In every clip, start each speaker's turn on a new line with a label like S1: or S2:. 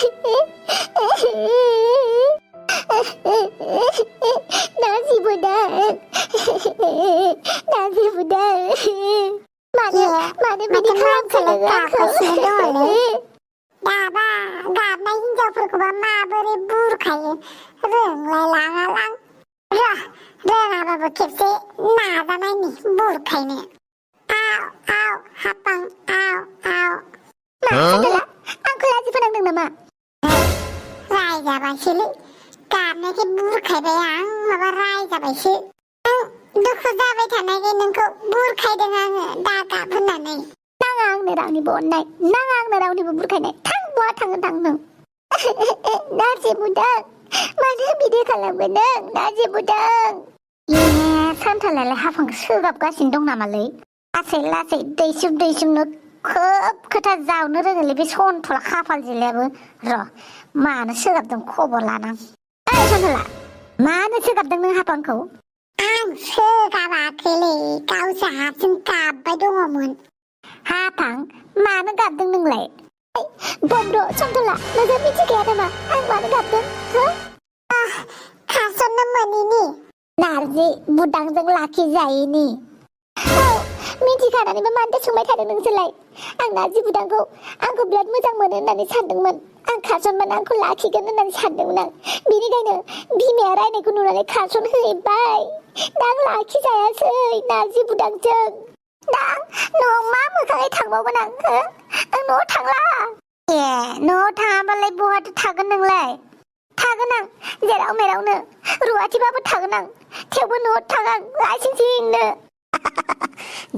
S1: Nasi budak. Nasi budak. Mana bidik खालामखो
S2: दाबा गाबनाय हिनजावफोरखौबा माबोरै बुरखायो रोंलायलाङालां रोङाबाबो खेबसे नाजानायनि बुरखायनो आव आव हापां आव आव
S1: Masalah, आंखौ लाजि फोनांदों नामा?
S2: रायजाबायसोलै गाबनायखाय बुरखायबाय आं माबा रायजाबायसो दुखु जाबाय थानायखाय नोंखौ बुरखायदों आङो दा गाब होननानै
S1: नाङा आंनो रावनिबो अननाय नाङा आंनो रावनिबो बुरखायनाय थां बहा थाङो थां नों नारजि बुदां मानो बिदि खालामगोन नों नारजि बुदां सानथालालाय हाफांखौ सोगाबगासिनो दं नामालै लासै लासै दैसुमनो खोब खोथा जावनो रोङोलै बे सनथला खाफाल जिलायाबो र' मानो सोगाबदों खबर लानां ओइ सनथला मानो सोगाबदों नों हाफांखौ
S2: आं सोगाबाखैलै गावसो हारसिं गाबबाय दङमोन
S1: हाफां मानो गाबदों नोंलाय बन्द' सनथला नोंसोर मिथिखाया नामा आं मानो गाबदों हो
S2: खासननो मोनैनि
S1: नारजि बुदांजों लाखिजायैनि औ मिथिखानानैबो मानोथो सोंबाय थादों नोंसोरलाय आं नारजि बुदांखौ आंखौ बिराद मोजां मोनो होननानै सानदोंमोन आं खारसनमोन आंखौ लाखिगोन होननानै सानदोंमोन आं बेनिखायनो बिमाया रायनायखौ नुनानै खारसन हैबाय दा आं लाखिजायासै नारजि बुदांजों दा आं न'आव मा मोखाङै थांबावगोन आं न'आव थांला ए न'आव थाङाबालाय बहाथो थागोन नोंलाय थागोन आं जेराव मेरावनो रुवाथिबाबो थागोन आं थेवबो न'आव थाङा आं लासिंसिंनो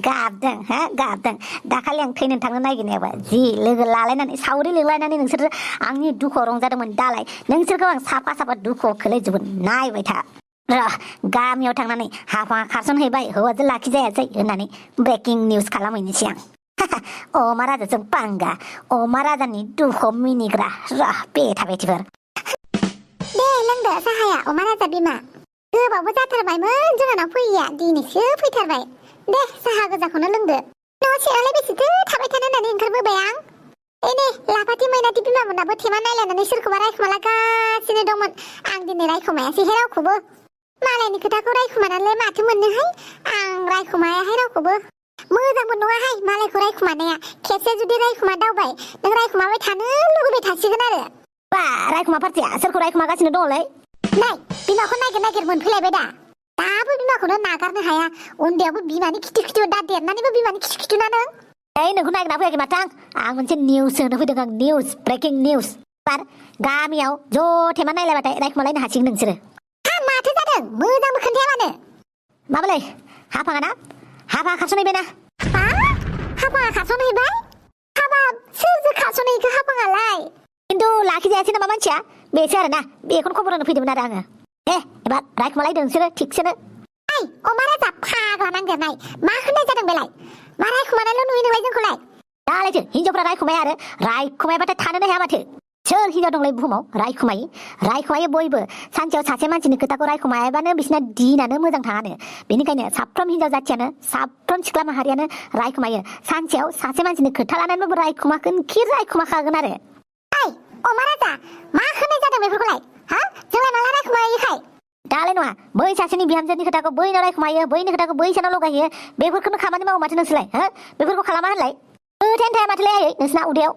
S1: गाबदों गाबदों दाखालि आं थैनो थांनो नागिरनायाबा जि लोगो लालायनानै सावरि लिंलायनानै नोंसोर आंनि दुखुआव रंजादोंमोन दालाय नोंसोरखौ आं साफा साफा दुखुआव खोलैजोबगोन नायबाय था र' गामियाव थांनानै हाफाङा खारसन हैबाय हौवाजों लाखिजायासै होननानै ब्रेकिं निउस खालामहैनोसै आं अमा राजाजों पांगा अमा राजानि दुखुआव मिनिग्रा र' बेथा बेथिफोर
S2: दे लोंदो साहाया अमा राजा बिमा गोबावबो जाथारबायमोन जोंहानाव फैया दिनैसो फैथारबाय दे साहा गोजाखौनो लोंदो न' सिङावलाय बेसेथो थाबाय थानो होननानै ओंखारबोबाय आं नै लाफाथि मैनाथि बिमामोनाबो थेमा नायलायनानै सोरखौबा रायखुमालागासिनो दंमोन आं दिनै रायखुमायासैहाय रावखौबो मालायनि खोथाखौ रायखुमानानैलाय माथो मोननोहाय आं रायखुमायाहाय रावखौबो मोजांबो नङाहाय मालायखौ रायखुमानाया खेबसे जुदि रायखुमा दावबाय नों रायखुमाबाय थानो लुगैबाय थासिगोन आरो
S1: बा रायखुमा पार्टिया सोरखौ रायखुमागासिनो दङलै
S2: नै बिमाखौ नागिर मोनफैलायबाय दाबो बिमाखौनो नागारनो हाया उन्दैयावबो बिमानि खिथु दा देरनानैबो बिमानि खिथु ना नों
S1: नोंखौ नागिरना फैयाखै माथो आं मोनसे निउस होनो फैदों आं निउस ब्रेकिं निउस बार गामियाव ज' थेमा नायलायबाथाय रायखुमालायनो हासिगोन नोंसोरो
S2: माथो जादों मोजांबो खोन्थाया मानो
S1: माबालै हाफाङा ना हाफा खारसनहैबाय ना
S2: हाफाङा खारसनहैबाय हाबा सोरजों खारसनहैखो हाफाङालाय
S1: खिन्थु लाखिजायासै नामा मानसिया बेसो आरो ना बेखौनो खबर होनो फैदोंमोन आरो आङो एबार रायखुमालायदों नोंसोरो थिगसेनो
S2: ओइ अमा राजा फाग्ला नांदेरनाय मा होननाय जादों बेलाय मा रायखुमानायल' नुयो नोंलाय जोंखौलाय
S1: दालायथो हिनजावफ्रा रायखुमाया आरो रायखुमायाबाथाय थानोनो हाया माथो सोर हिनजाव दंलाय बुहुमाव रायखुमायो बयबो सानसेयाव सासे मानसिनि खोथाखौ रायखुमायाबानो बिसिना दिनानो मोजां थाङानो बेनिखायनो साफ्रोम हिनजाव जाथियानो साफ्रोम सिख्ला माहारियानो रायखुमायो सानसेयाव सासे मानसिनि खोथा लानानैबो रायखुमाखागोन आरो
S2: ओइ अमा राजा मा होननाय जादों बेफोरखौलाय जोंलाय माला रायखुमायोखाय
S1: दालाय नङा बै सासेनि बिहामजोनि खोथाखौ बैनाव रायखुमायो बैनि खोथाखौ बैसानाव लगायो बेफोरखौनो खामानि मावो माथो नोंसोरलाय बेफोरखौ खालामा होनलाय खोथायानो थाया माथोलाय आयै नोंसिना उदैयाव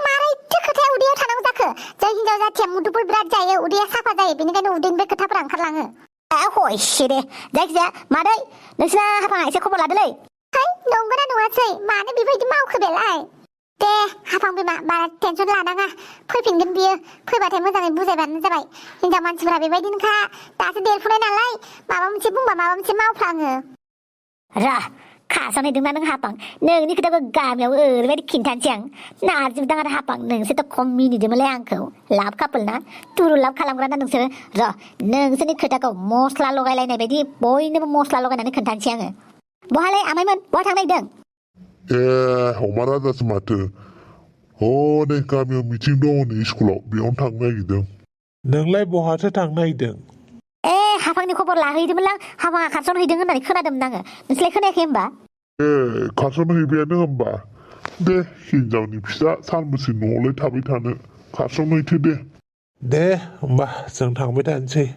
S2: मारैथो खोथाया उदैयाव थानांगौ जाखो जों हिनजाव जाथिया मुदुफुल बिराद जायो उदैया साफा जायो बेनिखायनो उदैनिफ्राय खोथाफोरा ओंखारलाङो
S1: हयसे दे जायखिजाया मादै नोंसिना हाफाङा एसे खबर लादोलै
S2: नंगौना नङासै मानो बेबायदि मावखो बेलाय दे हाफां बिमा बारा टेनसन लानाङा फैफिनगोन बियो फैबाथाय मोजाङै बुजायबानो जाबाय हिनजाव मानसिफोरा बेबायदिनोखा दासो देरफुनाय नालाय माबा मोनसे बुंबा माबा मोनसे मावफ्लाङो
S1: र खारसनहैदोंना नों हाफां नोंनि खोथाखौ गामियाव ओरैबायदि खिन्थानोसै आं नारजिबुदां आरो हाफां नोंसोरथ' खम मिनिदोंमोनलाय आंखौ लाभ कापोल ना तुरु लाभ खालामग्रा ना नोंसोरो र नोंसोरनि खोथाखौ मस्ला लगायलायनाय बायदि बयनोबो मस्ला लगायनानै खोन्थानोसै आङो बहालाय आमायमोन बहा थांनो नागिरदों
S3: अमा राजासो माथो नै गामियाव मिटिं दङ नै स्कुलाव बेयावनो थांनो नागिरदों
S4: नोंलाय बहाथो थांनो नागिरदों
S1: हाफांनि खबर लाहैदोंमोन आं हाफाङा खारसनहैदों होननानै खोनादोंमोन आङो नोंसोरलाय खोनायाखै होमबा
S3: खारसनहैबायानो होमबा दे हिनजावनि फिसा सानबेसे न'आवलाय थाबाय थानो खारस'नहैथो दे
S4: दे होमबा जों थांबाय थानोसै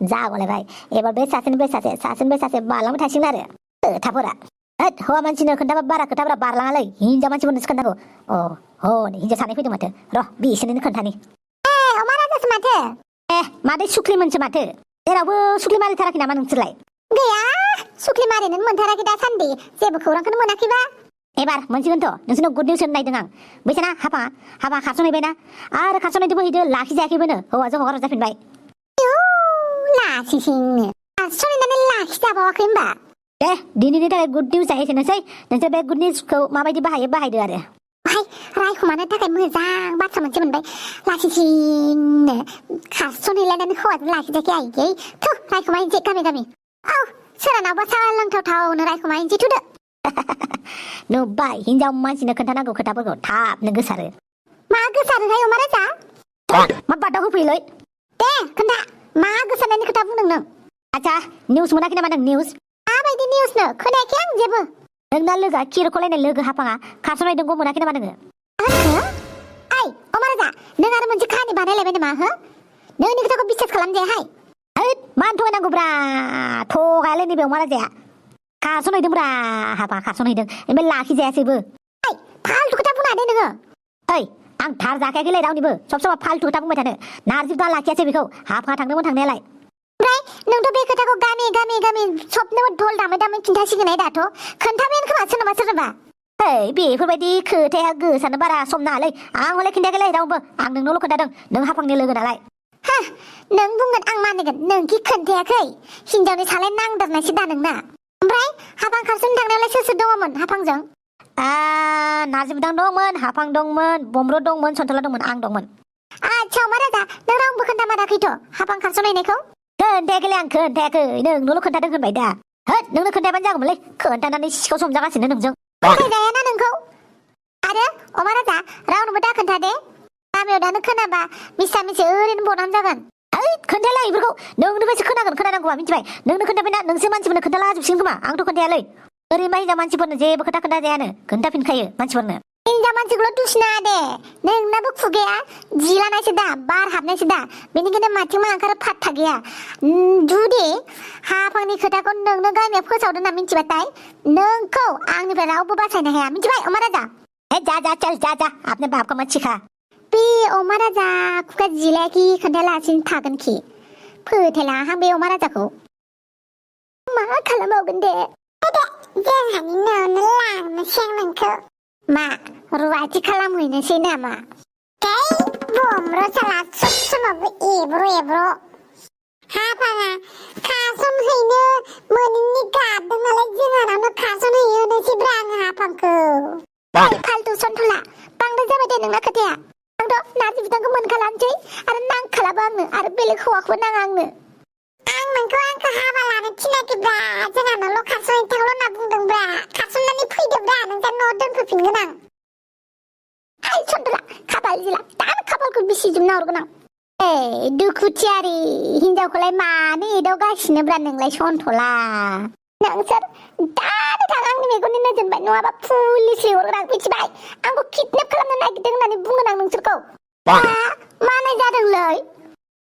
S1: जागलायबाय एबार बे सासेनिफ्राय सासे बारलांबाय थासिगोन आरो खोथाफोरा हौवा मानसिनो खोन्थाबा बारा खोथाफोरा बारलाङालै हिनजाव मानसिफोरनोसो खोन्थागौ हिनजाव सानै फैदों माथो र' बिसोरनो खोन्थानि
S2: अमा राजासो माथो
S1: मादै सुख्लिमोनसो माथो जेरावबो सुख्लि मारिथाराखै नामा नोंसोरलाय
S2: गैया सुख्लि मारिनो मोनथाराखै दासान्दि जेबो खौरांखौनो मोनाखैबा
S1: एबार मोनसिगोनथ' नोंसोरनाव गुड निउस होनो नायदों आं बैसाना हाफा खारस'नहैबायना आरो खारस'नहैदोंबो हैदो लाखिजायाखैबोनो हौवाजों हगार जाफिनबाय
S2: लाखिसिंनो खारस'नहैनानै लाखिजाबावाखै होमबा
S1: दे दिनैनि थाखाय गुड निउस एसेनोसै नोंसोर बे गुड निउसखौ माबायदि बाहायदो आरो
S2: रायखुमानो थाखाय मोजां बाथ्रा मोनसे मोनबाय लाखिसिंनो खारस'नहैलायनानै हौवाजों लाखिजायाखै आइयै थु रायखुमाहैनोसै गामि औ सोरानावबा साहा लोंथावनो रायखुमाहैनोसै थुदो
S1: नुबाय हिनजाव मानसिनो खोन्थानांगौ खोथाफोरखौ थाबनो गोसारो
S2: मा गोसारोहाय अमा राजा
S1: मा बादाव होफैयोलै
S2: दे खोन्था मा गोसारनायनि खोथा बुंदों नों
S1: आच्छा निउस मोनाखै नामा नों निउस
S2: माबायदि निउसनो खोनायाखै आं जेबो
S1: नोंना लोगोआ खिरखलायनाय लोगो हाफाङा खारस'नहैदोंखौ मोनाखै नामा नोङो
S2: ओइ अमा राजा नों आरो मोनसे खाहानि बानायलायबाय नामा हो नोंनि खोथाखौ बिसास खालामजायाहाय
S1: मानो थगायनांगौब्रा थगायालै नैबे अमा राजाया खारस'नहैदोंब्रा हाफा खारस'नहैदों ओमफ्राय लाखिजायासैबो
S2: फाल्थु खोथा बुंना दे नोङो
S1: आं थार जाखायाखैलै रावनिबो सब समाय फाल्थु खोथा बुंबाय थानो नारजिबा लाखियासै बेखौ हाफा थांदोंमोन थांनायालाय
S2: ओमफ्राय नोंथ' बे खोथाखौ गामि सबनोबो धल दामै खिन्थासिगोन दाथ' खोन्थाबायानो खोमा सोरनोबा
S1: बेफोरबायदि खोथाया गोसानो बारा सम नाङालै आं हले खिन्थायाखैलै रावबो आं नोंनावल' खोन्थादों नों हाफांनि लोगो नालाय
S2: नों बुंगोन आं मानिगोन नोंखि खोन्थायाखै हिनजावनि सालाय नांदेरनायसो दा नोंना ओमफ्राय हाफां खारस'नो थांनायावलाय सोर दङमोन हाफांजों
S1: नार्जि बुदां दंमोन हाफां दंमोन बमब्र दंमोन सन्थला दंमोन आं दंमोन
S2: आच्छा अमा राजा नों रावनोबो खोन्थामाराखैथ' हाफां खारस'नायखौ
S1: खोन्थायाखैलै आं खोन्थायाखै नोंनोल' खोन्थादों होनबाय दा नोंनो खोन्थायाबानो जागौमोनलै खोन्थानानै सिखाव समजागासिनो नोंजों
S2: फोथायजायाना नोंखौ आरो अमा राजा रावनोबो दा खोन्था दे गामियाव दानो खोनाबा मिसा मिसे ओरैनो बनानै जागोन
S1: खोन्थायालै बेफोरखौ नोंनिफ्रायसो खोनानांगौबा मिथिबाय नोंनो खोन्थाबायना नोंसोर मानसिफोरनो खोन्थाला जोबसिगोन खोमा आंथ' खोन्थायालै ओरैनोबा हिनजाव मानसिफोरनो जेबो खोथा खोन्थाजायानो खोन्थाफिनखायो मानसिफोरनो
S2: हिनजाव मानसिखौल' दुसिना दे नोंनाबो खुगाया जिलानायसो दा बार हाबनायसो दा बेनिखायनो माथिं मा ओंखारो फात्ता गैया जुदि हाफांनि खोथाखौ नोंनो गामियाव फोसावदों ना मिथिबाथाय नोंखौ आंनिफ्राय रावबो बासायनो हाया मिथिबाय अमा राजा जा आपने बाप का मत सिखा बे अमा राजा खुगा जिलायाखि खोन्थायालासिनो थागोनखि फोथायलाहां बे अमा राजाखौ मा खालामबावगोन दे जोंहानि न'आवनो लांनोसै आं नोंखौ मा रुवाथि खालामहैनोसै नामा बमब्र साला सब समावबो एब्र' हाफाङा खारस'नहैनो मोनैनि गाबदों नालाय जोंहानावनो खारस'नहैनोसैब्रा आङो हाफांखौ फाल्थु सन्थला बांद्राय जाबाय दे नोंना खोथाया आंथ' नार्जि बिदांखौ मोनखालानोसै आरो नांखालाबो आंनो आरो बेलेग हौवाखौबो नाङा आंनो आं नोंखौ हाबा लानो थिनाखैब्रा जोंहानावल' खारस'नहैथांल' होनना बुंदोंब्रा खारस'ननानै फैदोब्रा नोंसा न'आव दोनफैफिनगोन आं हाय सन्थला खाफाल जिला दानो खाफालखौ बिसिजोबना हरगोन आं दुखुथियारि हिनजावखौलाय मानो एदावगासिनोब्रा नोंलाय सन्थला नोंसोर दानो थां आंनि मेगननि नोजोरबाय नङाबा पुलिस लिंहरगोन आं मिथिबाय आंखौ किडनेप खालामनो नागिरदों होननानै बुंगोन आं नोंसोरखौ मानाय जादोंलै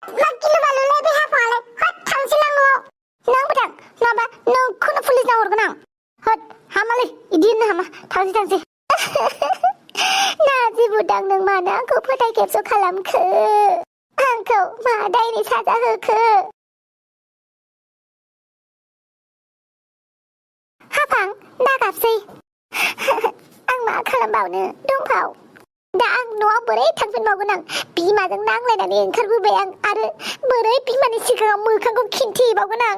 S2: मा गिलु बालुलै बे हाफाङालाय हट थांसैलां न'आव नोंबो थां नङाबा नोंखौनो पुलिसनाव हरगोन आं हट हामालै इदि होननो हामा थांसै नार्जि बुदां नों मानो आंखौ फोथाय खेबस' खालामखो आंखौ मा दायनि साजा होखो हाफां दागाबसै आं मा खालामबावनो दंफाव दा आं न'आव बोरै थांफिनबावगोन आं बिमाजों नांलायनानै ओंखारबोबाय आं आरो बोरै बिमानि सिगाङाव मोखांखौ खिन्थिबावगोन आं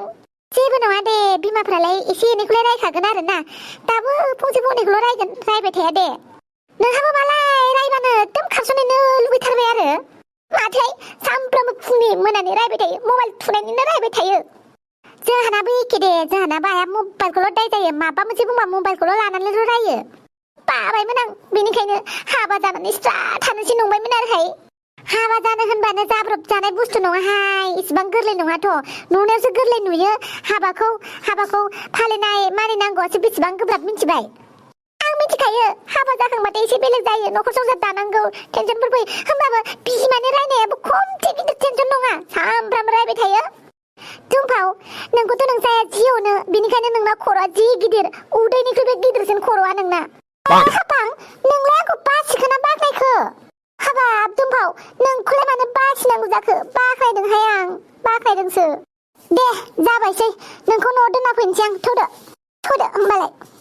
S2: जेबो नङा दे बिमाफ्रालाय एसे एनैखौलाय रायखागोन आरो ना दाबो फंसे फंनैखौल' रायबाय थाया दे नोंहाबो मालाय रायबानो एकदम खारस'नैनो लुबैथारबाय आरो माथोहाय सामफ्रामबो फुंनि मोनानि रायबाय थायो मबाइल थुनायनिनो रायबाय थायो जोंहानाबो एखे दे जोंहानाबो आया मबाइलखौल' दाय जायो माबा मोनसे बुंबा मबाइलखौल' लानानैल' रायो बाबायमोन आं बेनिखायनो हाबा जानानै स्रा थानोसै नंबायमोन आरोहाय हाबा जानो होनबानो जाब्रब जानाय बुस्थु नङाहाय इसिबां गोरलै नङाथ' नुनायावसो गोरलै नुयो हाबाखौ फालिनाय मानिनांगौआसो बेसेबां गोब्राब मिथिबाय आं
S1: मिथिखायो हाबा जाखांबाथाय एसे बेलेग जायो न'खर संसार दानांगौ टेनसनफोर फैयो होमबाबो बिमानि रायनायाबो खमथि गिदिर टेनसन नङा सामफ्रामबो रायबाय थायो दुमफाव नोंखौथ' नों जाया जि अनो बिनिखायनो नोंना खर'आ जि गिदिर उदैनिख्रुइबो गिदिरसिन खर'आ नोंना हाफां नोंलाय आंखौ बासिखोना बाख्नायखो हाबाब दुमफाव नोंखौलाय मानो बासिनांगौ जाखो बाख्नायदोंहाय आं बाख्नायदोंसो दे जाबायसै नोंखौ न'आव दोनना फैनोसै आं थ'दो होमबालाय